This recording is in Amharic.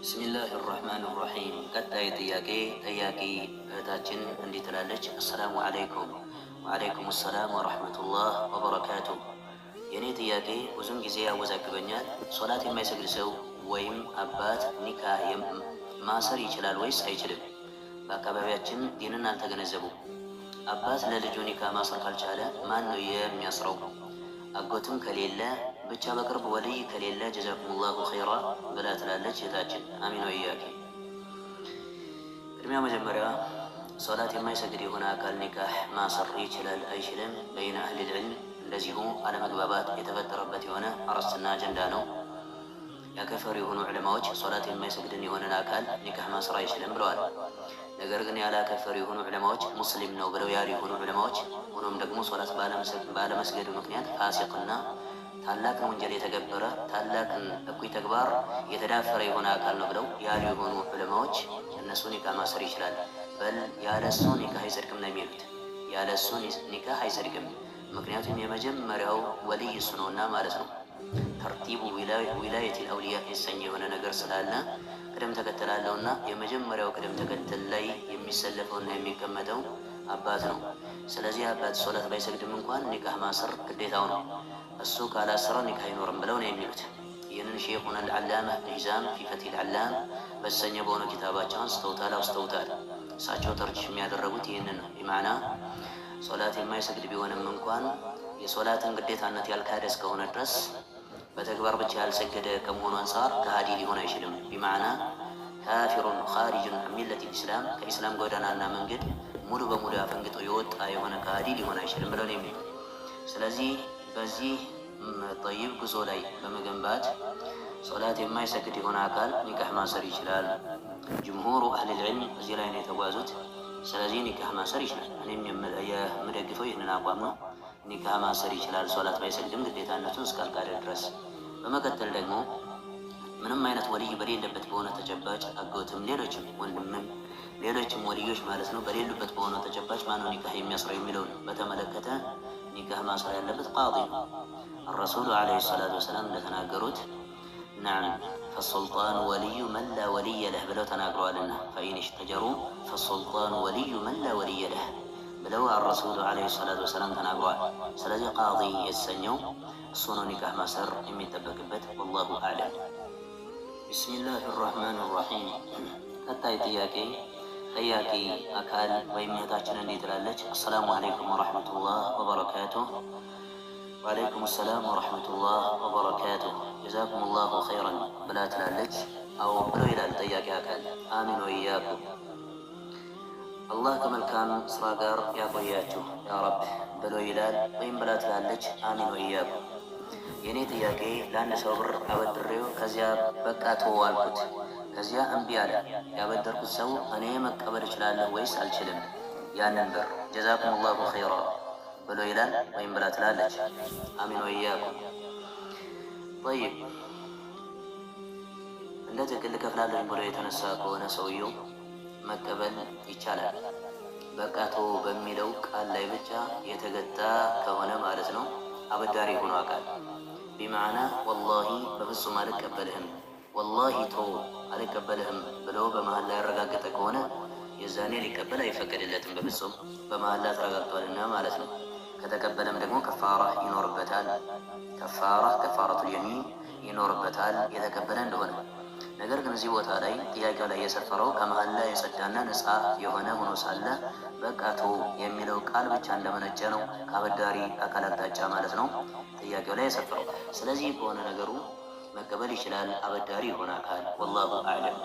بسم الله الرحمن الرحيم። ቀጣይ ጥያቄ፣ ጠያቂ እህታችን እንዲህ ትላለች። السلام عليكم። وعليكم السلام ورحمة الله وبركاته። የእኔ ጥያቄ ብዙን ጊዜ ያወዛግበኛል። ሶላት የማይሰግድ ሰው ወይም አባት ኒካህ ማሰር ይችላል ወይስ አይችልም? በአካባቢያችን ዲንን አልተገነዘቡም። አባት ለልጁ ኒካህ ማሰር ካልቻለ ማን ነው የሚያስረው? አጎትም ከሌለ፣ ብቻ በቅርብ ወልይ ከሌለ። جزاكم الله خيرا ብላ ትላለች እህታችን። آمين وإياك። ቅድሚያ መጀመሪያ ሶላት የማይሰግድ የሆነ አካል ኒካህ ማሰር ይችላል አይችልም፣ بين أهل العلم እንደዚሁ አለመግባባት የተፈጠረበት የሆነ አርዕስትና አጀንዳ ነው። ያከፈሩ የሆኑ ዑለማዎች ሶላት የማይሰግድን የሆነን አካል ኒካህ ማሰር አይችልም ብለዋል። ነገር ግን ያላከፈሩ የሆኑ ዑለማዎች፣ ሙስሊም ነው ብለው ያሉ የሆኑ ዑለማዎች፣ ሆኖም ደግሞ ሶላት ባለመስገዱ ምክንያት ፋሲቅና ታላቅን ወንጀል የተገበረ፣ ታላቅን እኩይ ተግባር የተዳፈረ የሆነ አካል ነው ብለው ያሉ የሆኑ ዑለማዎች እነሱ ኒካህ ማሰር ይችላል፣ በል ያለሱ ኒካህ አይጸድቅም ነው የሚሉት። ያለሱ ኒካህ አይጸድቅም። ምክንያቱም የመጀመሪያው ወልይ እሱ ነውና ማለት ነው። ترتيب ولاية الأولياء የተሰኘ የሆነ ነገር ስላለ፣ ቅደም ተከተል አለውና የመጀመሪያው ቅደም ተከተል ላይ የሚሰለፈውና የሚቀመጠው አባት ነው። ስለዚህ አባት ሶላት ባይሰግድም እንኳን ኒካህ ማሰር ግዴታው ነው። እሱ ካላሰረ ኒካህ አይኖርም ብለው ነው የሚሉት። ይህንን ሼኹን አልዓላማ ኢብን ሂዛም في فتح العلام በተሰኘ በሆነ ኪታባቸው አንስተውታል፣ አውስተውታል። እሳቸው ترجيح የሚያደረጉት ይህንን ነው። بمعنى ሶላት የማይሰግድ ቢሆንም እንኳን የሶላትን ግዴታነት ያልካደ እስከሆነ ድረስ፣ በተግባር ብቻ ያልሰገደ ከመሆኑ አንጻር ከሃዲ ሊሆን አይችልም። بمعنى كافر خارج عن ملة الإسلام፣ ከኢስላም ጎዳናና መንገድ ሙሉ በሙሉ አፈንግጦ የወጣ የሆነ ከሃዲ ሊሆን አይችልም ብለው ነው የሚሉት። ስለዚህ በዚህ طيب ጉዞ ላይ በመገንባት ሶላት የማይሰግድ የሆነ አካል ኒካህ ማሰር ይችላል። جمهور أهل العلم እዚህ ላይ ነው የተጓዙት። ስለዚህ ኒካህ ማሰር ይችላል። እኔም የምደግፈው ይህንን አቋም ነው። ኒካህ ማሰር ይችላል ሶላት ባይሰግድም ግዴታነቱን እስካልካደ ድረስ። በመቀጠል ደግሞ ምንም አይነት ወልይ በሌለበት በሆነ ተጨባጭ፣ አጎትም፣ ሌሎችም ወንድምም፣ ሌሎችም ወልዮች ማለት ነው፣ በሌሉበት በሆነ ተጨባጭ ማነው ኒካህ የሚያስረው የሚለውን በተመለከተ ኒካህ ማሰር ያለበት ቃዲ ነው። الرسول عليه الصلاة والسلام እንደተናገሩት نعم فالسلطان ولي من لا ولي له ብለው ተናግረዋልና፣ فإن اشتجروا فالسلطان ولي من لا ولي له ብለው الرسول عليه الصلاة والسلام ተናግረዋል። ስለዚህ ቃዲ የተሰኘው እሱ ነው ኒካህ ማሰር የሚጠበቅበት። والله أعلم። بسم الله الرحمن الرحيم። ቀጣይ ጥያቄ፣ ጠያቂ አካል ወይም እህታችን እንዲህ ትላለች። السلام عليكم ورحمة الله وبركاته። وعليكم السلام ورحمة الله وبركاته። جزاكم الله خيرا ብላ ትላለች። አዎ ብሎ ይላል ጠያቂ አካል። آمين وإياكم። አላህ ከመልካም ስራ ጋር ያቆያችሁ يا رب ብሎ ይላል ወይም ብላ ትላለች። آمين وإياكم። የእኔ ጥያቄ ለአንድ ሰው ብር አበድሬው ከዚያ በቃ ተወው አልኩት። ከዚያ እምቢ አለ። ያበደርኩት ሰው እኔ መቀበል እችላለሁ ወይስ አልችልም ያንን ብር? جزاكم الله خيرا ብሎ ይላል ወይም ብላ ትላለች። آمين وإياكم። طيب፣ እንደ ትክክል እከፍላለሁ ብሎ የተነሳ ከሆነ ሰውየው መቀበል ይቻላል። በቃ ተወው በሚለው ቃል ላይ ብቻ የተገታ ከሆነ ማለት ነው። አበዳሪ ሆኖ አካል بمعنى والله በፍጹም አልቀበልህም፣ والله ተው አልቀበልህም ብሎ በመሀል ላይ ያረጋገጠ ከሆነ የዛኔ ሊቀበል አይፈቀድለትም። በፍጹም በመሀል ላይ ተረጋግጧልና ማለት ነው። ከተቀበለም ደግሞ ከፋራ ይኖርበታል። ከፋራ፣ كفارة اليمين ይኖርበታል የተቀበለ እንደሆነ። ነገር ግን እዚህ ቦታ ላይ ጥያቄው ላይ የሰፈረው ከመሀላ የጸዳና ነፃ የሆነ ሆኖ ሳለ በቃ ተው የሚለው ቃል ብቻ እንደመነጨ ነው፣ ከአበዳሪ አካል አቅጣጫ ማለት ነው ጥያቄው ላይ የሰፈረው። ስለዚህ በሆነ ነገሩ መቀበል ይችላል አበዳሪ የሆነ አካል። والله أعلم።